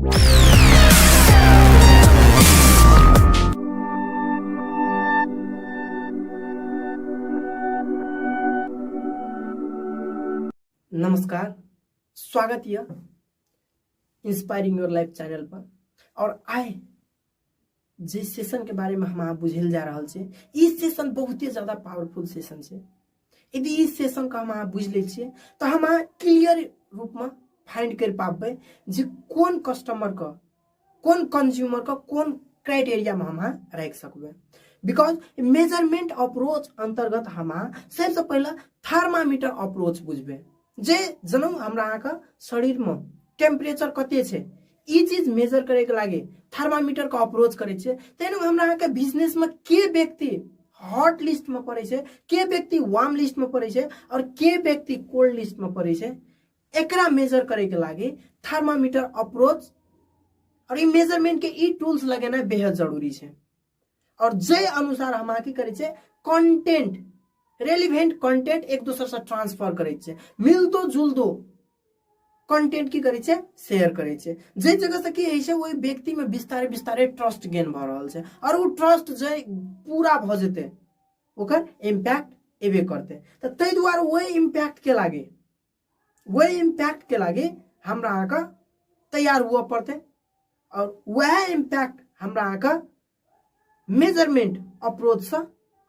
नमस्कार, स्वागत यऽ इंस्पायरिंग your life channel पर। और आइ जे सेशन के बारे में हम अहाँ बुझेल जा रहल छै, ई सेशन बहुते ज्यादा पावरफुल सेशन छै। यदि ई सेशन के हम अहाँ बुझि लै छियै तऽ हम अहाँ क्लियर रूप में फाइंड कर पाबबै जे कोन कस्टमर के, कोन कंज्यूमर के कोन क्राइटेरिया में हम अहाँ राखि सकबै। Because measurement approach अंतर्गत हम अहाँ सबसे पहले थर्मामीटर अप्रोच बुझबै, जे जनौ हमरा अहाँके शरीर में टेम्परेचर कते छै, ई चीज मेजर करे के लागि थर्मामीटर के अप्रोच करै छियै। तैनो हमरा अहाँके बिजनेस में के व्यक्ति हॉट लिस्ट में पड़ै छै, के व्यक्ति वार्म लिस्ट में पड़ै छै और के व्यक्ति कोल्ड लिस्ट में पड़ै छै, एकरा मेजर करे के लागि थर्मामीटर अप्रोच और ई मेजरमेंट के ई टूल्स लगेनाइ बेहद जरूरी छै। और जे अनुसार हम अहाँ की करै छियै, कंटेंट रेलिवेंट कंटेंट एक दोसर से ट्रांसफर करै छियै, मिलतो जुलतो कंटेंट की करै छियै, शेयर करै छियै। जे जगह से की होइ छै, ओहि व्यक्ति में बिस्तारे बिस्तारे ट्रस्ट गेन भऽ रहल छै और ओ ट्रस्ट जे पूरा भऽ जेतै ओकर इम्पैक्ट एबे करतै। तऽ ताहि दुआरे ओहि इम्पैक्ट के लागि, ओहि इम्पैक्ट के लागि हमरा अहाँके तैयार हुअ पड़तै और वएह इम्पैक्ट हमरा अहाँके मेजरमेंट अप्रोच से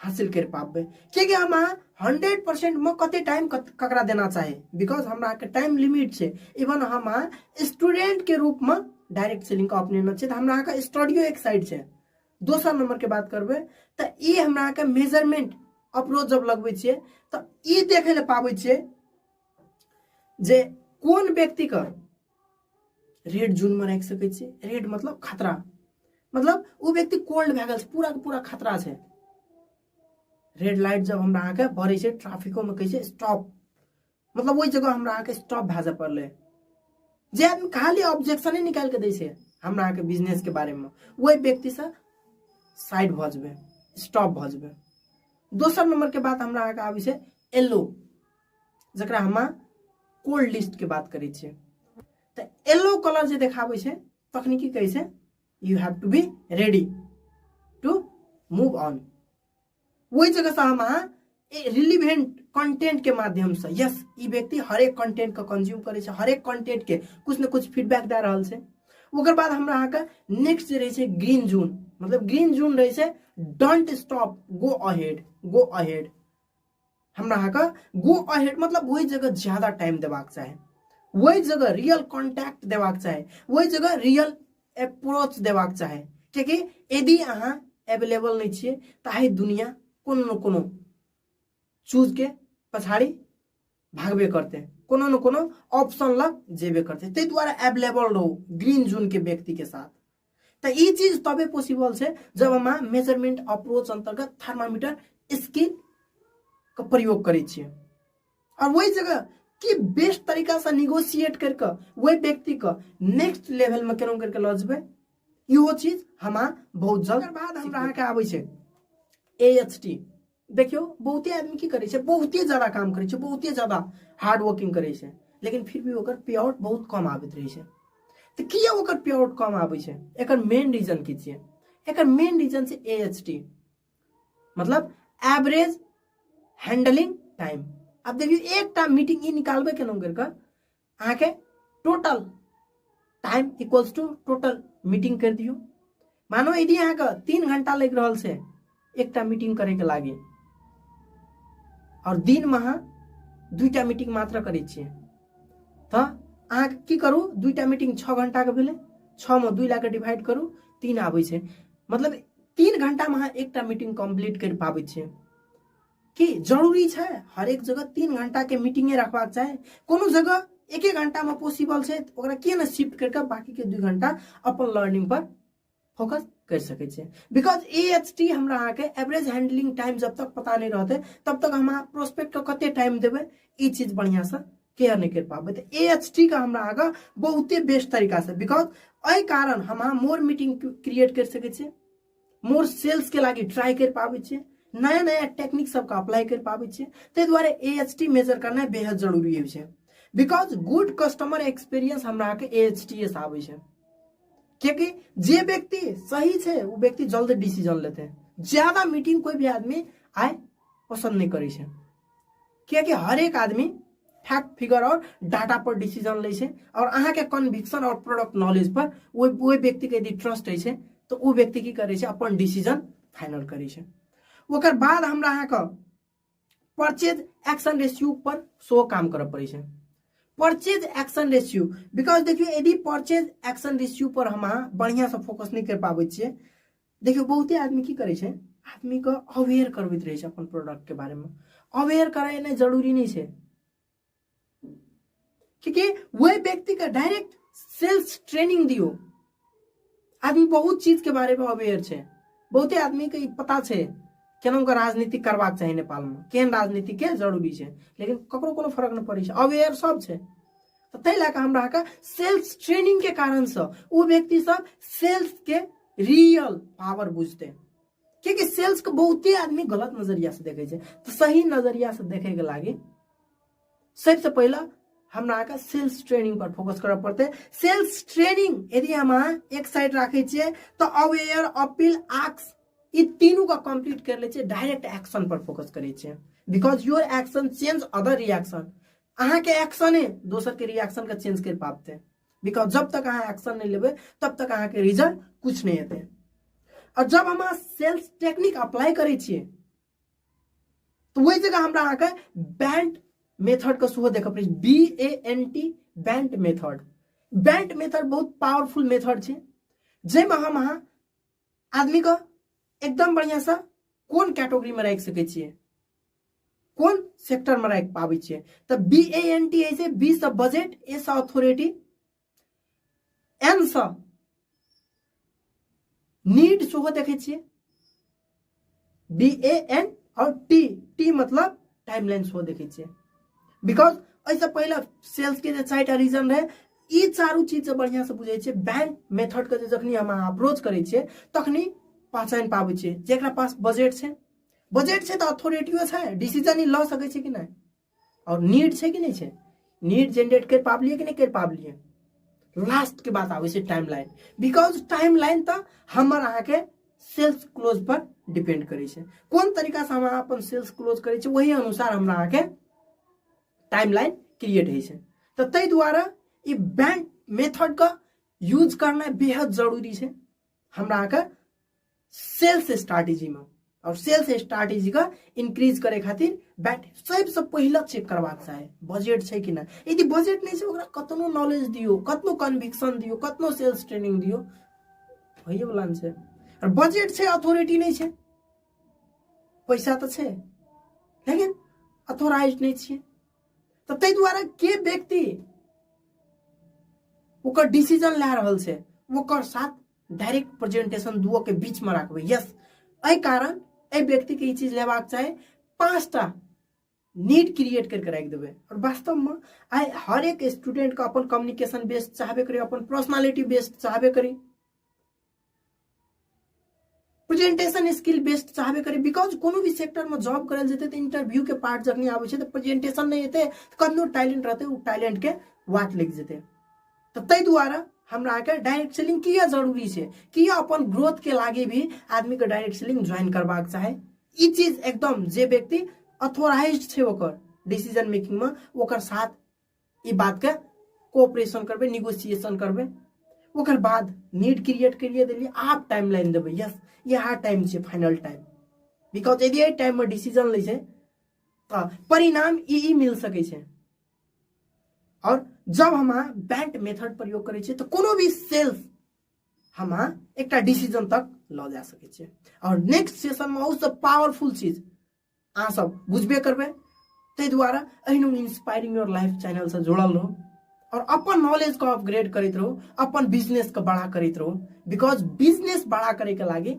हासिल कर पाबे। कियाकि हम अहाँ 100% में कते टाइम ककरा देना चाहे, because हमरा अहाँके टाइम लिमिट छै। इवन हम अहाँ स्टूडेंट के रूप में डायरेक्ट सेलिंग के अपनेने छियै, तऽ हमरा अहाँके स्टडियो एक साइड छै। दोसर नंबर के बात करबै तऽ ई हमरा अहाँके मेजरमेंट अप्रोच जब लगबै छियै तऽ ई देखै लए पाबै छियै जे कोन व्यक्ति के रेड जोन में राखि सकै छियै। रेड मतलब खतरा, मतलब ओ व्यक्ति कोल्ड भए गेल छै, पूरा के पूरा खतरा छै। रेड लाइट जब हमरा अहाँके बढ़ै छै ट्रैफिको में कहै छै स्टॉप, मतलब ओहि जगह हमरा अहाँके स्टॉप भए जाय पड़लै। जे आदमी खाली ऑब्जेक्शने निकालि के दै छै हमरा अहाँके बिजनेस के बारे में, ओहि व्यक्ति से साइड भऽ जेबै, स्टॉप भऽ जेबै। दोसर नंबर के बात हमरा अहाँके आबै छै येलो, जकरा हम कोल्ड लिस्ट के बात करै छियै। तऽ येलो कलर जे देखाबै छै तखनी की कहै छै, you have to be ready to move on. ओहि जगह से हम अहाँ रिलीवेंट कंटेंट के माध्यम से, यस ई व्यक्ति हरेक कंटेंट के कंज्यूम करै छै, हरेक कंटेंट के कुछ ने कुछ फीडबैक दए रहल छै। ओकर बाद हमरा अहाँके नेक्स्ट जे रहै छै ग्रीन जोन, मतलब ग्रीन जोन रहै छै don't stop, go ahead, go ahead. हमरा अहाँके गो अहेड मतलब ओहि जगह ज्यादा टाइम देबाक चाही, ओहि जगह रियल कॉन्टैक्ट देबाक चाही, ओहि जगह रियल अप्रोच देबाक चाही। कियाकि यदि अहाँ अवेलेबल नहि छियै तऽ आइ दुनिया कोनो ने कोनो चूज के पछाड़ी भागबे करतै, कोनो ने कोनो ऑप्शन लग जेबे करतै। ताहि दुआरे अवेलेबल रहू ग्रीन जोन के व्यक्ति के साथ। तऽ ई चीज तबे पॉसिबल छै जब हम मेजरमेंट अप्रोच अंतर्गत थर्मामीटर स्किल के प्रयोग करै छियै और वही जगह की बेस्ट तरीका से निगोशिएट करके वही व्यक्ति के नेक्स्ट लेवल में केना करके लऽ जेबै, इहो चीज हम बहुत जल्द। एकर बाद हमरा अहाँके आबै छै ए एच टी। देखियौ बहुते आदमी की करै छै, बहुते ज्यादा काम करै छै, बहुते ज्यादा हार्ड वर्किंग करै छै, लेकिन फिर भी ओकर पे आउट बहुत कम आबैत रहै छै। तऽ किया ओकर पे आउट कम आबै छै, एकर मेन रीजन की छियै? एकर मेन रीजन छै ए एच टी, मतलब एवरेज हैंडलिंग टाइम। आब देखियौ एकटा मीटिंग ई निकालबै केना करिकऽ, अहाँके total time equals to total meeting करि दियौ। मानो यदि अहाँके 3 घंटा लागि रहल छै एकटा मीटिंग करैके लागि और दिनमे अहाँ 2टा मीटिंग मात्र करै छियै, तऽ अहाँके की करू, 2टा मीटिंग 6 घंटाके भेलै, 6 मे 2 लए कऽ डिवाइड करू, 3 आबै छै, मतलब 3 घंटामे अहाँ एकटा मीटिंग कम्प्लीट करि पाबै छियै। की जरूरी छै हरेक जगह 3 घंटा के मीटिंगे रखबाक चाही? कोनो जगह 1 घंटा में पॉसिबल छै, ओकरा किए ने शिफ्ट करि कऽ बाकी के 2 घंटा अपन लर्निंग पर फोकस करि सकै छियै। Because A H T हमरा अहाँके एवरेज हैंडलिंग टाइम जब तक पता नहि रहतै तब तक हम अहाँ प्रोस्पेक्ट के कते टाइम देबै ई चीज बढ़िआँसँ केयर नहि करि पाबै। तऽ ए एच टी के हमरा अहाँके बहुते बेस्ट तरीकासँ, because एहि कारण हम अहाँ मोर मीटिंग क्रिएट करि सकै छियै, मोर सेल्स के लागि ट्राई कर पाबै छियै, नया नया टेक्निक सबके अप्लाई कर पाबै छियै। ताहि दुआरे ए एच टी मेजर करनाइ बेहद जरूरी होइ छै, because good customer experience हमरा अहाँके ए एच टी एस आबै छै। कियाकि जे व्यक्ति सही छै ओ व्यक्ति जल्दी डिसीजन लेतै। ज्यादा मीटिंग कोई भी आदमी आइ पसन्द नहि करै छै, कियाकि हरेक आदमी फैक्ट फिगर और डाटा पर डिसीजन लै छै, और अहाँके कन्विक्शन और प्रोडक्ट नॉलेज पर ओहि व्यक्तिके यदि ट्रस्ट होइ छै तऽ ओ व्यक्ति की करै छै, अपन डिसीजन फाइनल करै छै। ओकर बाद हमरा अहाँके परचेज एक्शन रेशियो पर सेहो काम करऽ पड़ै छै। परचेज एक्शन रेशियो, because देखियौ यदि परचेज एक्शन रेशियो पर हम अहाँ बढ़िआँसँ फोकस नहि करि पाबै छियै, देखियौ बहुते आदमी की करै छै, आदमीके अवेयर करबैत रहै छै अपन प्रोडक्टके बारेमे। अवेयर करेनाइ जरूरी नहि छै, क्योंकि वही व्यक्तिके डायरेक्ट सेल्स ट्रेनिंग दियौ। आदमी बहुत चीजके बारेमे अवेयर छै, बहुते आदमीके ई पता छै केना ओकर राजनीति करबाक चाही नेपालमे, केहन राजनीतिके जरूरी छै, लेकिन ककरो कोनो फरक नहि पड़ै छै, अवेयर सब छै। तऽ ताहि लए कऽ हमरा अहाँके सेल्स ट्रेनिंगके कारणसँ ओ व्यक्ति सब सेल्सके रियल पावर बुझतै। कियाकि सेल्सके बहुते आदमी गलत नजरियासँ देखै छै, तऽ सही नजरियासँ देखैके लागि सबसँ पहिला हमरा अहाँके सेल्स ट्रेनिंग पर फोकस करऽ पड़तै। सेल्स ट्रेनिंग यदि हम अहाँ एक साइड राखै छियै तऽ अवेयर, अपील, आक्स ई तीनू के कंप्लीट कर लै छियै, डायरेक्ट एक्शन पर फोकस करै छियै। Because your action change other reaction, अहाँके एक्शने दोसर के रिएक्शन के चेंज कर पाबतै। Because जब तक अहाँ एक्शन नहि लेबै तब तक अहाँके रिजल्ट कुछ नहि एतै। और जब हम अहाँ सेल्स टेक्निक अप्लाई करै छियै तऽ ओहि जगह हमरा अहाँके बैंट मेथड के सेहो देखऽ पड़ै छै, B A N T, BANT method. BANT method बहुत पावरफुल मेथड छै, जाहिमे हम अहाँ आदमीके एकदम बढ़िआँसँ कोन कैटेगरीमे राखि सकै छियै, कोन सेक्टरमे राखि पाबै छियै। तऽ बी ए एन टी होइ छै, बी सँ बजट, ए सँ अथॉरिटी, एन सँ नीड सेहो देखै छियै, बी ए एन और टी, टी मतलब टाइम लाइन सेहो देखै छियै। Because एहिसँ पहिले सेल्स के जे चारिटा रीजन रहै, ई चारू चीज जे बढ़िआँसँ बुझै छियै, बैंक मेथडके जे जखनी हम अहाँ अप्रोच करै छियै तखनी पहचानि पाबै छियै जेकरा पास बजट छै। बजट छै तऽ अथॉरिटियो छै, डिसीजन ई लऽ सकै छै कि नहि, और नीड छै कि नहि छै, नीड जेनरेट कर पाबलियै कि नहि कर पाबलियै। लास्ट के बात आबै छै time line, because time line तऽ हमर अहाँके सेल्स क्लोज पर डिपेंड करै छै। कोन तरीकासँ हम अहाँ अपन सेल्स क्लोज करै छियै ओही अनुसार हमरा अहाँके टाइम लाइन क्रिएट होइ छै। तऽ ताहि दुआरे ई बैंक मेथडके यूज करनाइ बेहद जरूरी छै हमरा अहाँके सेल्स स्ट्रैटेजीमे। और सेल्स स्ट्रैटेजीके इंक्रीज करे खातिर बैट सबसँ पहिला चेक करबाक चाही बजट छै कि नहि। यदि बजट नहि छै ओकरा कतनो नॉलेज दियौ, कतनो कन्विक्शन दियौ, कतनो सेल्स ट्रेनिंग दियौ, होइएवला नहि छै। और बजट छै, अथॉरिटी नहि छै, पैसा तऽ छै लेकिन अथोराइज नहि छियै। तऽ ताहि दुआरे के व्यक्ति ओकर डिसीजन लए रहल छै ओकर साथ डायरेक्ट प्रेजेंटेशन दुओ के बीच में राखबै। यस, एहि कारण एहि व्यक्ति के ई चीज लेबाक चाही, 5टा नीड क्रिएट करके राखि देबै। और वास्तव में आइ हर एक स्टूडेंट के अपन कम्युनिकेशन बेस्ड चाहबे करी, अपन पर्सनालिटी बेस्ड चाहबे करी, प्रेजेंटेशन स्किल बेस्ड चाहबे करी। Because कोनो भी सेक्टर में जॉब करल जेतै तऽ इंटरव्यू के पार्ट जखनी आबै छै तऽ प्रेजेंटेशन नहि एतै, कतनो टैलेंट रहतै ओ टैलेंट के वाट लागि जेतै। तऽ ताहि दुआरे हमरा अहाँके डायरेक्ट सेलिंग किया जरूरी छै, किया अपन ग्रोथ के लागे भी आदमी के डायरेक्ट सेलिंग ज्वाइन करबाक चाही। ई चीज एकदम जे व्यक्ति अथोराइज छै ओकर डिसीजन मेकिंग में ओकर साथ ई बात के कोऑपरेशन करबै, निगोसिएशन करबै। ओकर बाद नीड क्रिएट करिए देलियै, आब टाइम लाइन देबै। यस, इएह टाइम छै फाइनल टाइम। Because यदि एहि टाइम में डिसीजन लै छै तऽ परिणाम ई मिल सकै छै। और जब हम अहाँ बैंक मेथड प्रयोग करै छियै तऽ कोनो भी सेल्स हम अहाँ एकटा डिसीजन तक लऽ जा सकै छियै। और नेक्स्ट सेशन में ओहिसँ पावरफुल चीज अहाँ सब बुझबे करबै। ताहि दुआरे एहिनो इंस्पायरिंग your life चैनलसँ जुड़ल रहू और अपन नॉलेजके अपग्रेड करैत रहू, अपन बिजनेसके बड़ा करैत रहू। Because business बड़ा करैके लागि,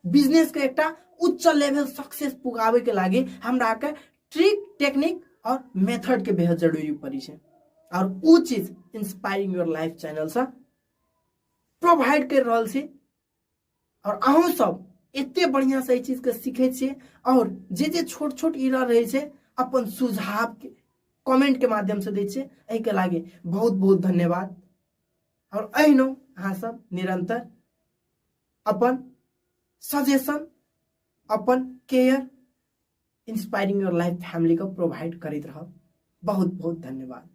बिजनेसके एकटा उच्च लेवल सक्सेस पुगाबैके लागि हमरा के ट्रिक, टेक्निक और मेथड के बेहद जरूरी पड़ी छै। और उ चीज इंस्पायरिंग your life चैनलसँ प्रोवाइड कर रहल छी। और अहूँ सब एते बढ़िया से एहि चीज के सीखै छियै और जे जे छोट छोट इरर रहै छै अपन सुझाव के कमेंट के माध्यम से दै छियै। एहिके लागी बहुत बहुत धन्यवाद। और एहिनो अहाँ सब निरंतर अपन सजेशन, अपन care inspiring your life family को प्रोवाइड करैत रहब। बहुत बहुत धन्यवाद।